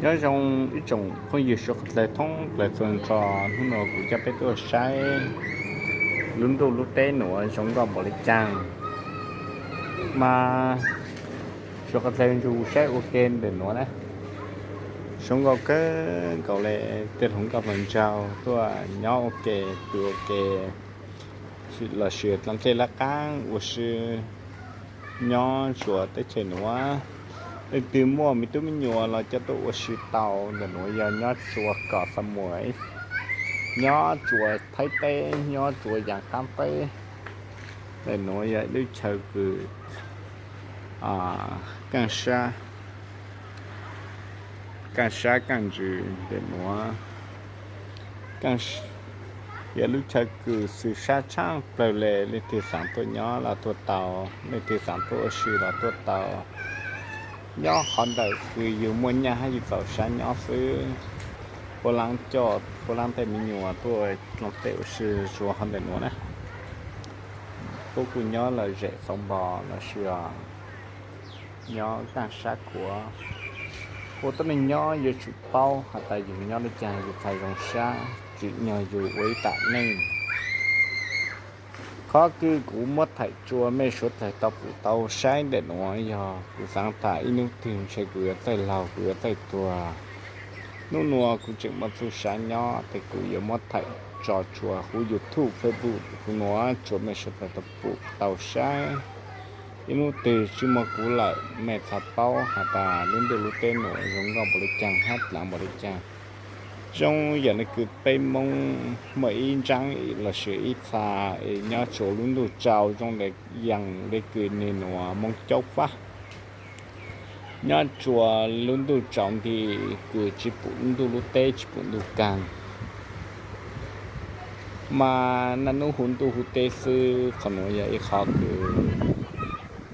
Nyob zoo ib tsoom phooj ywg suav qhov dlawg thoob plaws txhua nrho, hnub no kuv coj peb tuaj saib lub ntuj lub teb nuav zoo nkauj npaum li caag. Mas suav qhov dlawg nrug saib ua ke ntawm nuav na, zoo nkauj kawg nkaus le, tej hluas nkauj hluas nraug tuaj nyob ua ke pw ua ke los sis dlej lab qaab ua si nyob tsuas teb chaws nuav. Leej twg muaj me tub me nyuam los coj tuaj ua si tau. Ntawm nuav yog nyob tsuas kom xa muas, nyob tsuas Thaib teb, nyob tsuas Yaas Qaab teb. Ntawm nuav yog ib lub chaw kws kaaj sab, kaaj sab kaaj ntsws ntawm nuav. Yog lub chaw kws xwm sab tshaaj plawg le, leej twg xaav tuaj nyob los tuaj tau, leej twg xaav tuaj ua si los tuaj tau. Nyob qhov ntawm kws yug muaj nyaj hab yug txaus sab nyob xwb. Puab laab coj puab laab tej me nyuam tuaj dlej tej ua si tsuas hov ntawm nuav na. Puab kuj nyob lawm zem xauv npo los sis nyob kaaj sab kuav. Ua tuab neeg nyob yuav tsum paub has tas yug nyob le caag yug txhaj zoo sab, tsim nyog yug ua ib tam neej. Qhov kws kuv muab thaij tsua mej suav dlawg tau pum tau saib ntawm nuav yog kuv xaav tas ib nub twg ntshe kuv yuav txawj laug kuv yuav txawj tuag. Nub nuav kuv tseem muaj txuj sa nyob tes kuv yuav muab thaij tso tsua huv YouTube, Facebook, huv nuav tsua mej suav dlawg tau pum tau saib. Ib nub twg tsi muaj kuv lawm mej txhaj paub has tas lub ntuj lub teb nuav zoo nkauj npaum le caag hab dlaav npaum le caag. Zoo yog le kws peb Moob muaj ib ntsab los sis ib txha es nyob tsua lub ntuj tsau zoo le yaam le kws nwg nuav Moob Caub Fab. Nyob tsua lub ntuj tsau nti kws tsi pum lub ntuj lub teb tsi pum ntuj kaag. Mas naj nub huv ntuj huv teb xwb, qhov nuav yog ib qho kws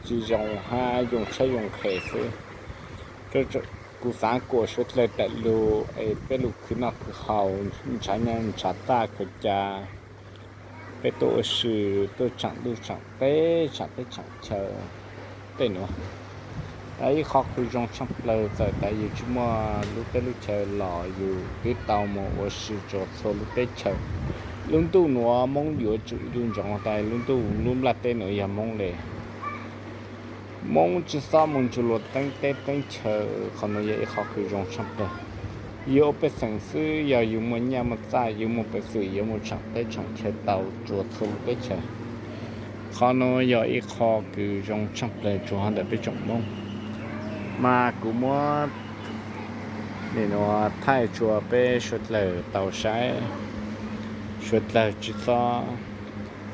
tsi zoo hab yoo tshab yoo qhe xwb. Kuv xaav kuas suav dlawg tawm lug es peb lug khwv noj khwv haus, ntshav nyaj ntshav txaj khaws ca, peb tuaj ua si, tuaj tshaam ntuj tshaam teb, tshaam teb tshaam chaw. Tej nuav ib qho kws zoo tshaaj plawg, txawm tas yug tsi muaj lub teb lub chaw los yug twb tau moog ua si tsua txhua lub teb chaws. Lub ntuj nuav Moob yuav tsum ib ntu ntsoov tas lub ntuj lub nplaj teb nuav yog Moob le. Moob tsi xob moog ntsug luas teeb teb teeb chaw, qhov nuav yog ib qho kws zoo tshaaj plawg. Yug ua pej xeem xwb, yog yug muaj nyaj muaj txaj, yug muaj peev xwm yuav moog tshaam teb tshaam chaw tau tsua txhua lub teb chaws. Qhov nuav yog ib qho kws zoo tshaaj plawg tsua hov ntawm peb tsoom Moob. Mas kuv muab nim nuav thaij tsua peb suav dlawg tau saib, suav dlawg tsi xob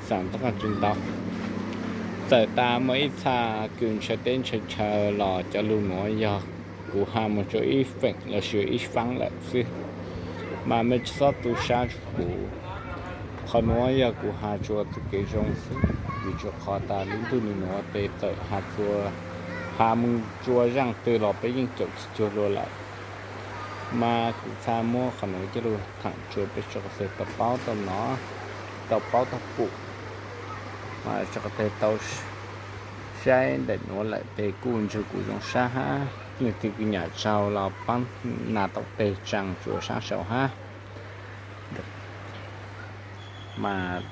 xaam tub qaab tsi ntau. Txawm tas muaj ib txha kws ntshaw teb ntshaw chaw los cov lug nuav yog kuv has moog tsua ib feem los sis ib faab lawm xwb, mas mej tsi xob tu sab tsua kuv. Qhov nuav yog kuv has tsua txuj kev zoo xwb, vim tsua qhov tas lub ntuj nim nuav tes txawm has tsua, has moog tsua zaaj twg los peb yeej caum tsi cuag luag lawm. Mas kuv txha muab qhov nuav coj lug thaam tsua peb suav dlawg tau paub tau nov, tau paub tau pum, mas suav dlawg tau saib ntawm nuav lawm tes kuj ntsug kuv zoo sab hab. Leej twg kws nyam tsaug los paab nas taum teg tsaa tsua saab sau hab. Mas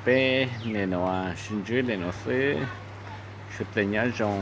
peb nim nuav sib ntsib le nuav xwb, suav dlawg nyob zoo.